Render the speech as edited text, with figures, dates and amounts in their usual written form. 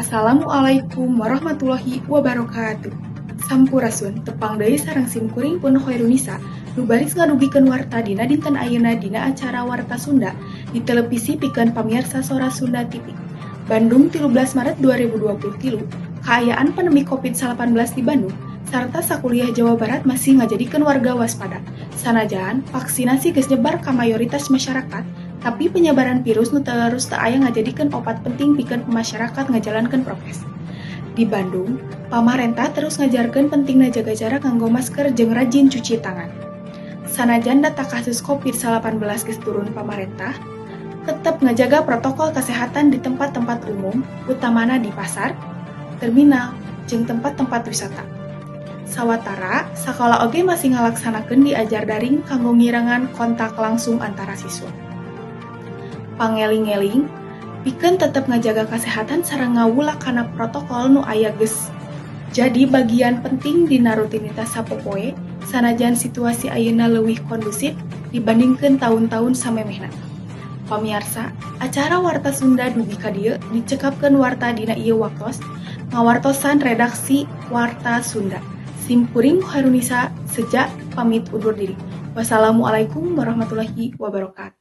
Assalamualaikum warahmatullahi wabarakatuh. Sampurasun, tepang deui sareng sim kuring pun Khoirunisa nu baris ngadugikeun warta dina dinten ayeuna dina acara Warta Sunda di televisi pikeun pamiarsa Sora Sunda TV. Bandung, 13 Maret 2023. Kaayaan pandemi COVID-19 di Bandung sarta sakuliah Jawa Barat masih ngajadikeun warga waspada. Sanajan vaksinasi geus nyebar ka mayoritas masyarakat, tapi penyebaran virus nu terus teu aya ngajadikeun opat penting pikeun masyarakat ngajalankeun prokes. Di Bandung, pamarentah terus ngajarkeun pentingna jaga jarak, nganggo masker, jeung rajin cuci tangan. Sanajan data kasus COVID-19 geus turun, pamarentah tetep ngajaga protokol kesehatan di tempat-tempat umum, utamana di pasar, terminal, jeung tempat-tempat wisata. Sawatara, sakola oge masih ngalaksanakeun diajar daring kanggo ngirangan kontak langsung antara siswa. Pangeling-eling, pikeun tetep ngajaga kesehatan sareng ngawula kana protokol nu aya geus jadi bagian penting dina rutinitas sapopoe, sanajan situasi ayeuna leuwih kondusif dibandingkeun taun-taun samemehna. Pamiarsa, acara Warta Sunda dugi ka dieu dicekapkeun warta dina ieu waktos. Ngawartosan redaksi Warta Sunda. Sim kuring Khairunisa seja pamit undur diri. Wassalamualaikum warahmatullahi wabarakatuh.